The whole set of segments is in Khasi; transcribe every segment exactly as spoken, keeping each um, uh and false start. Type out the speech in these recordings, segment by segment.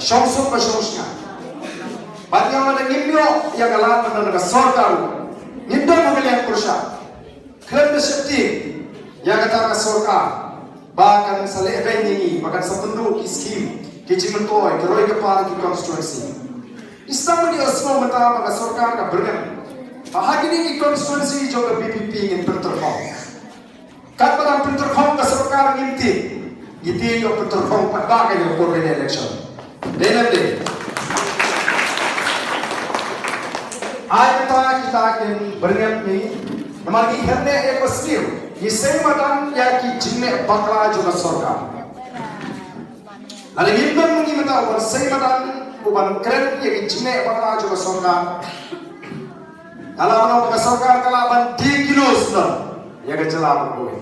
Shong suk ba shong shnga. Bad ïa lada ngim ïoh ïa ka lad ban don ka sorkar, ngim don ha ka liang pyrshah. Khlem da sheptieng ïa kata ka sorkar ba kan sa leh beiñ ïa ngi, ba kan sa pynduh ki skim, ki jingmyntoi, ki roi ki par ki constituency. Ista ma ngi ïohsngew mynta ba ka sorkar ka byrngem. Ba ha kine ki constituency jong ka V P P ngin pynterkhong. Katba dang pynterkhong ka sorkar ngim tieng, ngi tieng ïoh pynterkhong pat ba ka ïoh por election. Dei ne em dei? Ai mynta kita kin byrngem ngi, namar ngi hynne ïa ka sniew, ngi seng madan ïa ki jingleh bakla jong ka sorkar. Lada ngim don ma ngi mynta uban seng madan, uban kren ïa ki jingleh bakla jong ka sorkar, ka la ban ong ba ka sorkar ka la ban die kino sdang ïa ka jylla baroh kawei.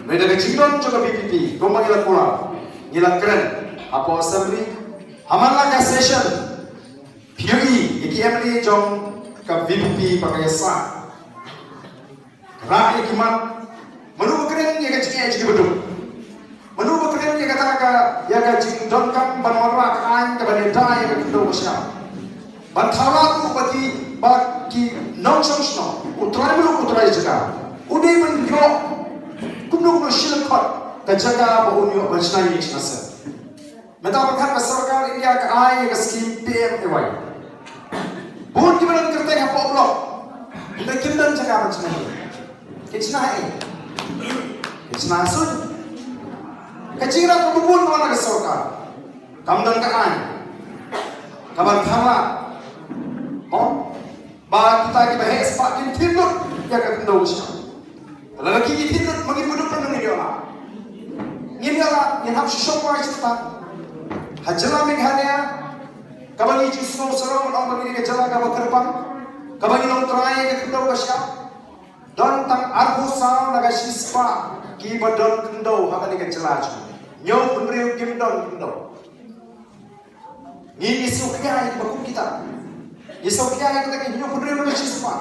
Mynta ka jingdon jong ka V P P, kumba ngi la kular, ngi la kren hapoh assembly, ha man la ka session, phi ïohi ïa ki M L A jong ka V P P ba ka ïasah, rah ïa ki mat. Mano ba kren ïa ka jingeh jong ki baduk? Mano ba kren ïa kata ka, ïa ka jingdonkam ban wanrah ka aiñ kaban ïada ïa ka khyndew ka shyiap? Ban thaw lad ruh ba ki, ba ki nongshong shnong, u trai muluk u trai jaka, u dei ban ïoh kumno kumno shilynkhot ka jaka ba un ïoh ban shna ïing shna sem. Mynta ba khat ka sorkar India ka ai ïa ka skim P M A Y. Bun kiba don kyrteng hapoh block, hynrei kim don jaka ban shna ïing. Kin shna ha ei? Kin shna ha suiñ. Ka jingïarap kaba bun kaba na ka sorkar, kam don ka aiñ kaban thaw lad. Mo? Ba kita kiba heh spah kin thied lut ïa ka khyndew ka shyiap. Lada ki ki thied lut, ma ngi baduk pynlong ngin ïoh lad. Ngin ïoh lad, ngin hap shisha wai shisha. Ha jylla Meghalaya, kaba ngi ju sngew sarong ban ong ba ngi dei ka jylla kaba kyrpang, kaba ngi nongtrai ïa ka khyndew ka shyiap, don tang arphew saw na ka shispah kiba don khyndew ha kane ka jylla jong ngi. Hynñiew phew hynriew kim don khyndew. Ngi, ngi sngewkhia ïa kiba kum kita. Ngi sngewkhia ïa kita ki hynñiew phew hynriew na ka shispah.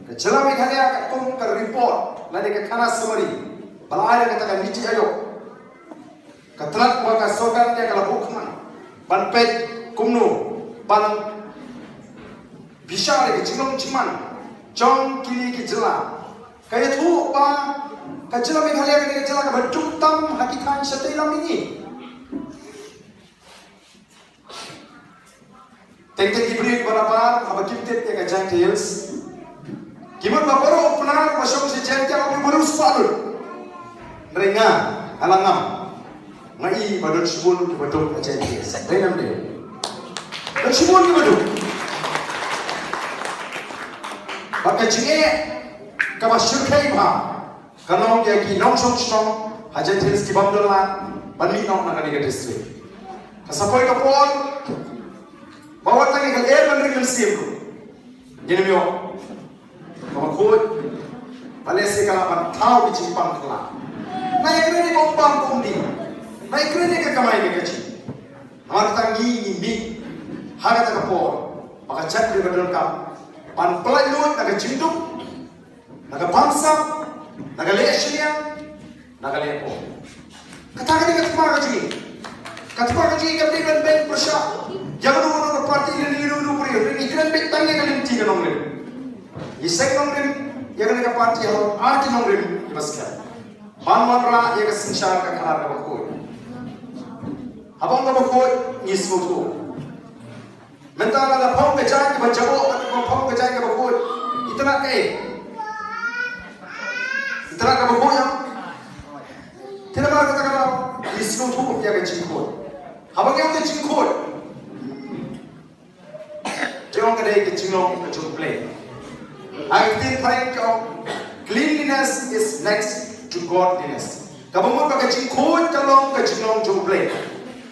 Ka jylla Meghalaya katkum ka report lane ka khana summary ba la ai da kata ka NITI Aayog, ka tnat ba ka sorkar India ka la buh khmat ban peit kumno ban bishar ïa ka jinglong jingman jong kine ki jylla. Ka ïathuh ba ka jylla Meghalaya ka dei ka jylla kaba duk tam ha ki thaiñ shatei lam mihngi. Teng teng ki briew kiba nabar haba kim tip ïa ka Jaintia Hills, ki mut ba baroh u Pnar ba shong sha Jaintia Hills u dei u riewspah lut. Hynrei nga, nga la ngam, nga i ba don shibun kiba duk ha Jaintia Hills. Dei ne em dei? Don shibun kiba duk. Bad ka jingeh kaba shyrkhei bha ka long ïa ki nongshong shnong ha Jaintia Hills ki bym don lad ban mih noh na kane ka district. Ka sa poi ka por ba wat tang ïa ka lyer ban ring mynsiem ruh ngin ym ïoh. Kaba khuid, ba lehse ka lah ban thaw ki jingpang ka lah. Nga ïakren ïa ka um bam ka um dih, nga ïakren ïa ka kamai ka kajih. Namar kata ngi, ngi mih ha kata ka por ba ka jaitbynriew ka donkam ban pyllait luid na ka jingduk, na ka bamsap, na ka leh shiliang, na ka leh pop. Kata ka dei ka thma ka jong ngi. Ka thma ka jong ngi kam dei ban beiñ pyrshah ïa kano kano ka party lane ïa kano kano ka briew. Ngi kren beit tang ïa ka lynti ka nongrim. Ngi seng nongrim ïa kane ka party halor ar ki nongrim kiba skhem ban wanrah ïa ka synshar ka khadar kaba khuid. Haba ong kaba khuid, ngi sngewthuh. Mynta lada phong ka jaiñ kaba jaboh bad phong ka jaiñ kaba khuid, itynnad kaei? Itynnad kaba khuid, ïa. Te namar kata ka daw ngi sngewthuh ïa ka jingkhuid. Haba ngi ong ka jingkhuid, te ong ka dei ka jinglong ka jong U Blei. Ha ka ktien phareng ki ong, cleanliness is next to godliness. Kaba mut ba ka jingkhuid ka long ka jinglong jong U Blei.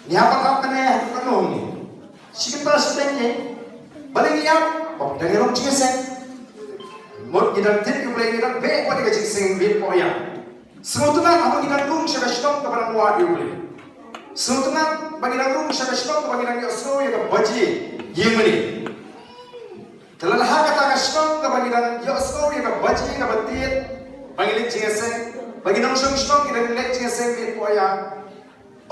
Ngi hap ban ap kane haduh katno ngi? Shi kynta shiteng ïa, balei ngi ap? Ba dang ïalong jingïaseng. Mut ngi dang tip ïa U Blei, ngi dang beh pat ïa ka jingseng miet poh ïa. Sngewtynnat haba ngi dang rung sha ka shnong kaba dang wad ïa U Blei. Sngewtynnat ba ngi dang rung sha ka shnong kaba ngi dang ïohsngew ïa ka baje ïing mane. Te lada ha kata ka shnong kaba ngi dang ïohsngew ïa ka baje kaba tied ba ngi leit jingïaseng, ba ngi nongshong shnong ngi dang leit jingïaseng miet poh ïa,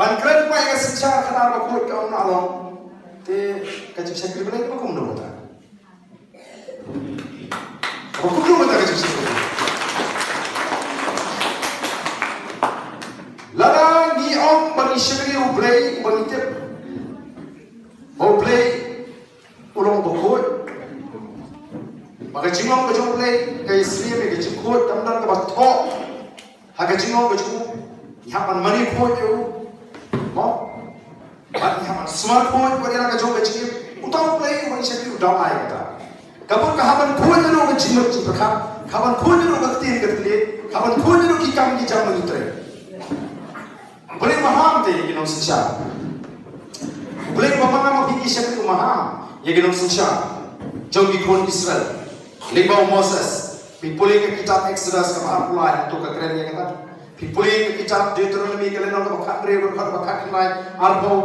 Ban kren pat ïa ka synshar khadar bakhuid ka ong na long. Te ka jingshakri Blei ba kumno kata? Ba kumno kata ka jingshakri? Lada ngi ong ba ngi shakri U Blei, ba ngi tip ba U Blei u long bakhuid, ba ka jinglong ka jong U Blei ka ïasyriem ïa ka jingkhuid, kam don kaba thoh ha ka jinglong ka jong u. Ngi hap ban mane khuid ïa u. Mo? Bad ngi hap ban sumar khuid wat ïa la ka jong ka jingim. Uta U Blei uba ngi shakri u dang ai kata. Ka mut ka hap ban khuid ïa u ka jingmut jingpyrkhat, ka hap ban khuid ïa u ka ktien ka tnat, ka hap ban khuid ïa u ki kam ki jam ba ngi trei. U Blei u maham te ïa ki nongsynshar. U Blei uba maham, ma phi ngi shakri u maham ïa ki nongsynshar jong ki khun Israel. Lyngba u Moses, phi pule ka kitab Exodus kaba arphew lai, hangto ka kren ïa kata. Phi pule ka kitab Deuteronomy ka lynnong kaba khathynriew, kaba khatkhyndai, arphew.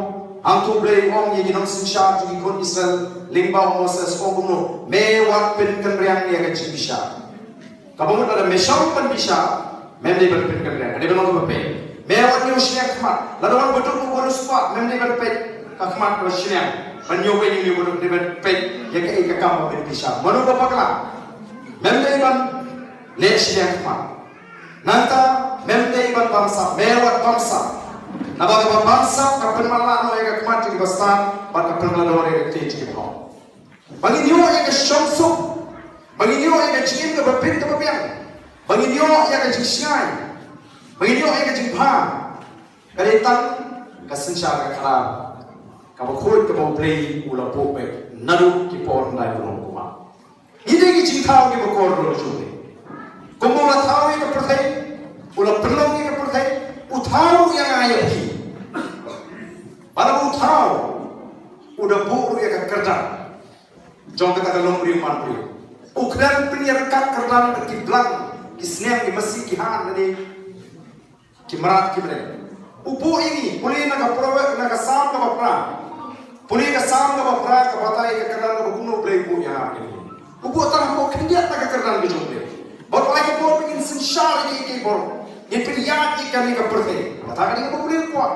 Hangto U Blei u ong ïa ki nongsynshar jong ki khun Israel lyngba u Moses, u ong kumno: Me wat pynkynriang ïa ka jingbishar. Kaba mut lada me shong ban bishar, mem dei ban pynkynriang, ka dei ban long kaba peit. Me wat ñiew shiliang khmat, lada wan baduk u riewspah, mem dei ban peit ka khmat kaba shiliang ban ñiew beiñ une u baduk, dei ban peit ïa kaei ka kam ba men bishar. Mano ba bakla, mem dei ban leh shiliang khmat. Nangta mem dei ban bamsap, me wat bamsap. Naba kaba bamsap ka pynmatlah noh ïa ka khmat jong ki bastad bad ka pynkylla dor ïa ka ktien jong ki bhong. Ba ngin ïoh ïa ka shongsuk, ba ngin ïoh ïa ka jingim kaba bit kaba biang, ba ngin ïoh ïa ka jingshngaiñ, ba ngin ïoh ïa ka jingbha, ka dei tang ka synshar ka khadar kaba khuid kaba U Blei u la buh beit naduh ki por hyndai u nongkynmaw. Ngi dei ki jingthaw kiba kordor jong U Blei. Kumba u la thaw ïa ka pyrthei, u la pynlong ïa ka pyrthei, u thaw ruh ïa nga ïa phi. Ba la u thaw, u da buh ruh ïa ka kyrdan jong kata ka longbriew manbriew. U khlem pynïaryngkat kyrdan bad ki blang, ki sniang, ki masi, ki han, lane ki mrad, ki mrad. U buh ïa ngi, pule na ka Proverb, na ka Salm kaba phra. Pule ka Salm kaba phra, ka batai ka kyrdan kaba kumno U Blei u buh ïa ngi. U buh tang hapoh khyndiat na ka kyrdan ka jong U Blei. Bad u ai ka bor ba ngin synshar ïa ki, ïa ki bor. Ngin pynïaid ïa kane ka pyrthei. Kata ka dei kaba U Blei u kwah.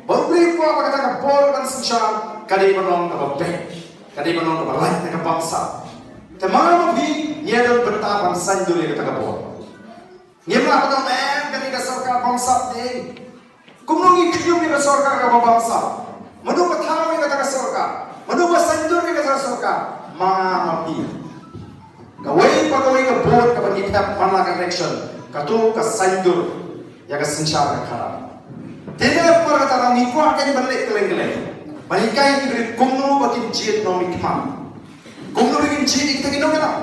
Ba U Blei u kwah ba kata ka bor ban synshar ka dei ban long kaba beit. Ka dei ban long kaba lait na ka bamsap. Te ma nga ma phi ngi ïa don bynta ban saiñdur ïa kata ka bor. Ngim lah ban ong, em, kane ka sorkar bamsap dei. Kumno ngi khñium ïa ka sorkar kaba bamsap? Mano ba thaw ïa kata ka sorkar? Mano ba saiñdur ïa kata ka sorkar? Ma nga ma phi. Kawei pa kawei ka vote kaba ngi thep man la ka election, kato ka saiñdur ïa ka synshar ka khadar. Te namar kata ngi kwah kein ban leh kylleng kylleng ban hikai ïa ki briew kumno ba kin jied nongmihkhmat. Kumno ba kin jied ïa kita ki nongïalam.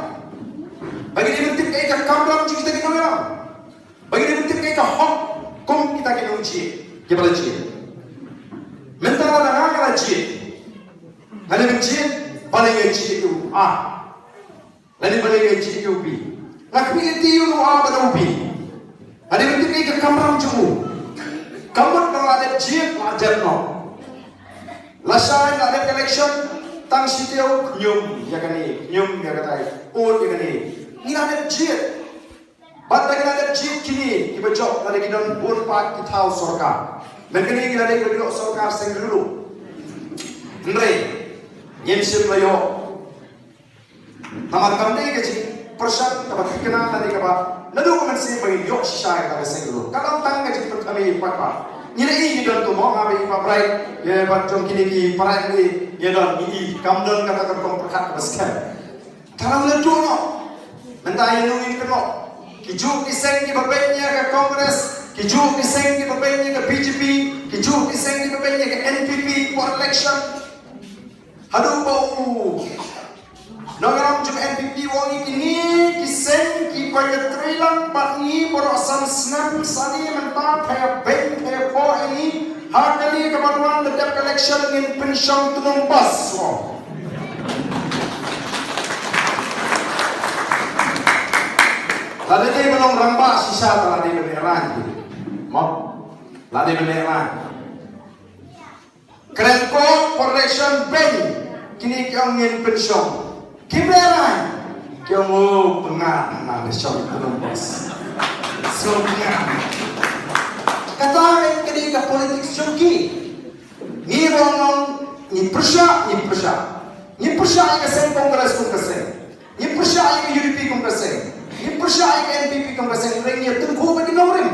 Ba kin ïa ban tip ïa ka kamram jong kita ki nongïalam. Ba kin ïa ban tip ïa ka hok kum kita ki nongjied kiba la jied. Mynta lada nga nga la jied, nga la jied, balei nga jied ïa u A? Lane balei nga jied ïa u B? Nga khmih ïa u A bad u B. Nga dei ban tip ïa ka kamram jong u. Ka mut ba nga la dep jied, la dep noh. Lashai nga la dep election, tang shi taïew, khñium ïa kane, khñium ïa katai, vote ïa kane. Ngi la dep jied. Bad da ngi la dep jied kine kiba jop, lada ki don bun pat ki thaw sorkar. Mynta kine ngi la dep ïoh sorkar seng rulu. Hynrei ngim shym la ïoh. Namar kam dei ka jingpyrshang kaba thikna lane kaba naduh ka mynsiem ba ngin ïoh shisha ïa kata ka seng rulu. Ka long tang ka jingpynthame pat pat. Ngi la ïohi ngi don tu mo, nga ba i pa Bright, ïa bad jong kine ki para ngi, ngi don, ngi i kam don kata ka rukom pyrkhat kaba skhem. Tang la duh noh. Mynta ïa ngi ngin pynlong. Ki juh ki seng kiba beiñ ïa ka Congress, ki juh ki seng kiba beiñ ïa ka B J P, ki juh ki seng kiba beiñ ïa ka N P P por election. Haduh ba u nongïalam jong N P P u ong ïa kine ki seng kiba ïatrei lang bad ngi baroh san snem sani mynta, pha ïa beiñ pha ïa phoh ïa ngi ha kane ka ban wan, lada dep election ngin pynshong tnum bas. Lada dei ban long rangbah shisha, lada dei ban lehrain. Mo? Lada dei ban lehrain. Kren ko por election beiñ, kine ki ong ngin pynshong. Kim lehrain. Ki ong, o, pyngngad, na, na shong tnum bas. So pyngngad. Kata ka dei ka politics jong ki. Ngi ruh ngi pyrshah, ngi pyrshah. Ngi pyrshah ïa ka seng Congress kum ka seng. Ngi pyrshah ïa ka U D P kum ka seng. Ngi pyrshah ïa ka N P P kum ka seng. Hynrei ngi ïa tyngkhuh bad ki nongrim.